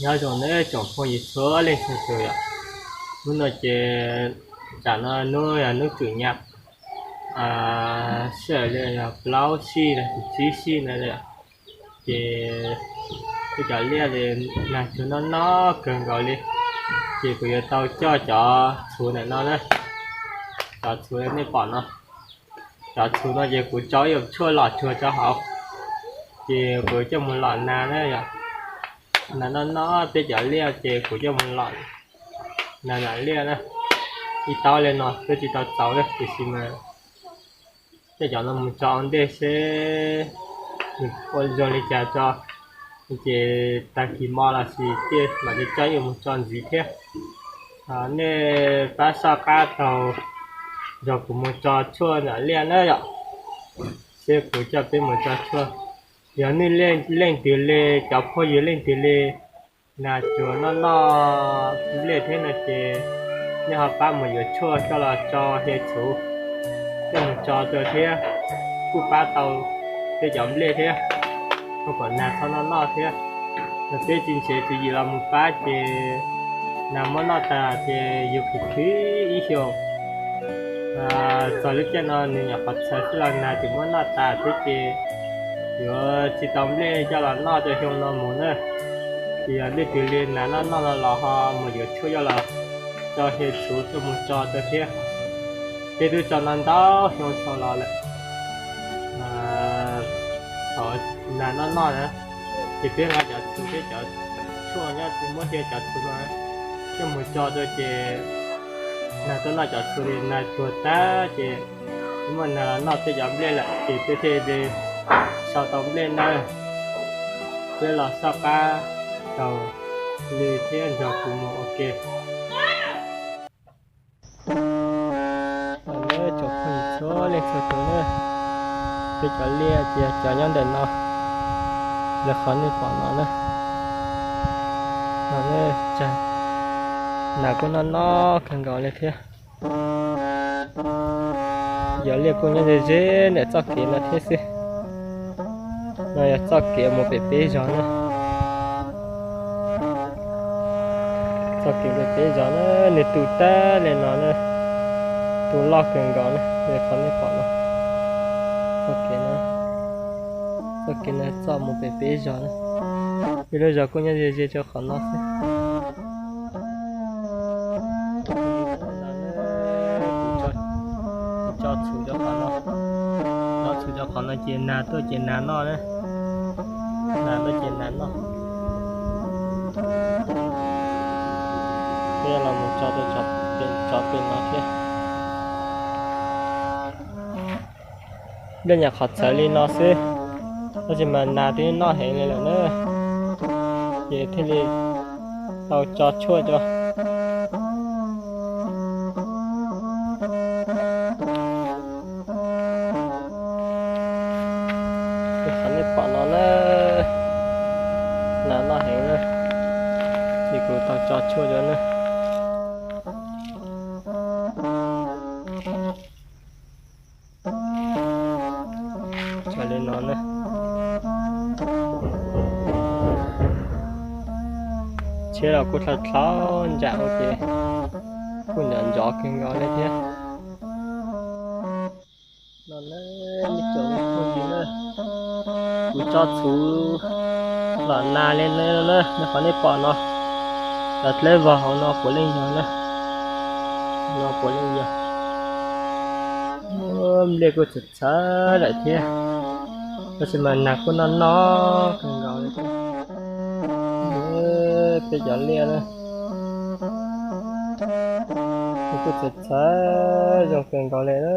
Nyob zoo nawb tsoom phooj ywg txhua leej txhua tus yom. Hnub no ces, tam no hnub yog hnub txum nyab, sij hawm li yog plaub sij los sis tsib sij na. Ces tej cov liaj li nag tsuag noj noj kawg nkaus li, ces kuv yuav tau coj cov txhuv ntawm no na, cov txhuv nej pom no. Cov txhuv no ces kuv tso ib yam tshuaj lom tsuag rau hauv, ces kuv coj mus lom nas na yom. Nas noj noj tej cov liaj ces kuv coj mus lom nas nam liaj na. Ib taub li no twb tsis tau txaus na, tiam sis mas coj cov no mus tso ua ntej seb nws ua zoo li cas tso, ces tag kis mo los sis tiaj mam li coj ib yam mus tso ntxiv thiab. Nej pab soj qab taug zog kuv mus tso tshuaj nam liaj na yom, seb kuv coj peb mus tso tshuaj. Yog nej leej twg li, cov phooj ywg leej twg li nas tsuag noj noj nplej thiab no ces nej ho pab mus yuav tshuaj coj los tso hia txhuv, coj mus tso rau thiab, kuj pab tau tej cov nplej thiab, ua kom nas txhob noj noj thiab. Yog peb tsis nrhiav tswv yim los mus pab ces nas muab noj tas ces yus khwv khwv ib xyoos, txog lub caij no nws nyuam qhuav txhaws xwb los nas tseem muab noj tas thiab ces yuav tsis tau nplej coj los noj rau xyoo no mus na. Ces yog leej twg li nas noj noj no los ho mus yuav tshuaj coj los tso hia txhuv coj mus tso rau thiab. Peb twb tso no ntau xyoo dhau los lawm, thaum nas noj noj na, ces peb nqa cov txhuv thiab cov tshuaj nyob muab hia cov txhuv no coj mus tso rau ces nas tuaj noj cov txhuv li nas tsuag tag ces muaj nas los noj tej cov nplej lawm ces peb thiaj li sau tau nplej na. Peb los soj qab taug li thiab nrog kuv mus ua ke. Tsoom phooj ywg txhua leej txhua tus na, peb cov liaj ces cov nyob ntawm no, lawv qhov nej pom no na, no na, nas kuj noj noj kawg nkaus li thiab. Cov liaj kuj nyob ze ze ntawm txoj kev no thiab xwb. No yog txoj kev mus pem peb zos na. Txoj kev pem peb zos na, nws tu tag li no na, tu loj kawg nkaus na, qhov nej pom no. Txoj kev no, txoj kev no txoj mus pem peb zos na. Peb lub zos kuj nyob ze ze rau qhov no xwb. Kuv tso txhuv rau qhov no, tso txhuv rau qhov no ces nas tuaj ces nas noj na, nas tuaj ces nas noj. Peb los mus tso rau cov pem no thiab. Nplej nyuam qhuav txhawv li no xwb, tab sis mas nas twb noj heev li lawm na, ces thiaj li tau tso tshuaj rau. Qhov nej pom no na, nas noj heev na, ces kuv tau tso tshuaj rau na. Tso li no na. Tsheb los kuj dlhau dlhau ntsam ua ces kuj nrov nrov kawg nkaus li thiab. No na, ib tsoom phooj ywg na, kuv tso txhuv los nas li no na, qhov nej pom no, los dlawb vog hauv no puav leej yog na, no puav leej yog. Nplej kuj txawm txhawv lawm thiab, tab sis mas nas kuj noj noj kawg nkaus li thiab. Peb cov liaj na, nws kuj txawm txhawv zoo kawg nkaus li na.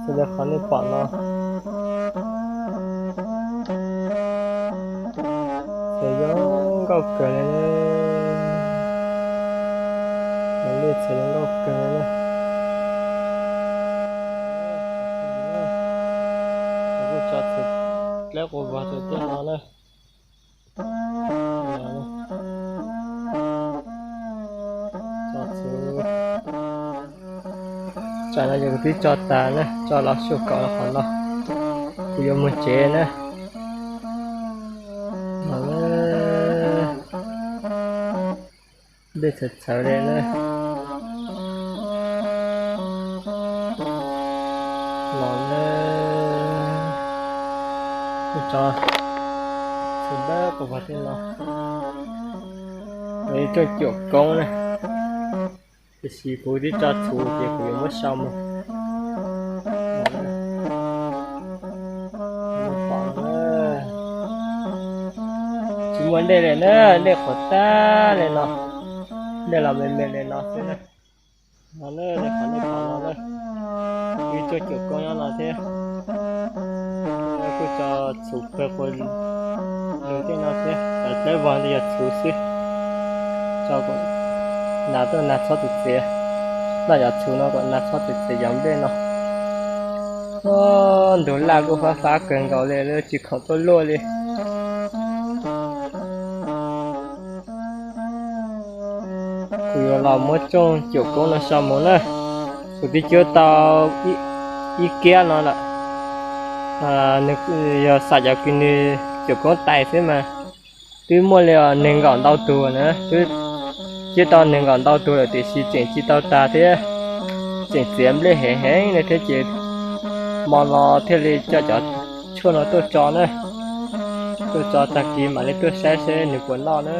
Xws li qhov nej pom no, txhawv zoo nkauj kawg li na. Cov liaj txhawv zoo nkauj kawg li na. Kuv kuj tso txhuv dlawb quas vog rau tiaj no na. Tso txhuv, tsam no ces kuv twb tso tas na, tso los xyuam kaum qhov no, kuv yuav mus tsev na. No na, Dej txhawv txhawv li na. Los na, tso txhuv npawg kuv pom tej no, coj cuam koob na. Tiam sis kuv twb tso txhuv ces kuv yuav muab sau mus. Tsis muaj dej li na, dej qhuav tag li no, dej los me me li no xwb na. No na, qhov nej pom no na, wb coj cuam koob nyob no thiab. Kuj tso txhuv pawg quas lug tej no thiab, cov dawb vog ntawd yog txhuv xwb. Tso kom nas tuaj nag txhob txwv txiav, noj cov txhuv no kom nas txhob txwv txiav cov nplej no. Ntug laj kuj fab fab kawg nkaus li, tsis khoom tuaj luaj li. Kuv yuav los muab rooj cuam koob no sau mus na. Kuv twb cuab tau ib kiab no lawm. Nws yog xam cov kws nws cuam koob tais xwb mas twb muaj li nees nkaum ntau tug na, twb cuab tau nees nkaum ntau tug lawm tiam sis tseem tsis tau tag thiab, tseem txiav nplej heev heev li thiab ces hmo no thiaj li coj cov tshuaj no tuaj tso na. Tuaj tso tag kis mam li tuaj saib seb nws puas noj na.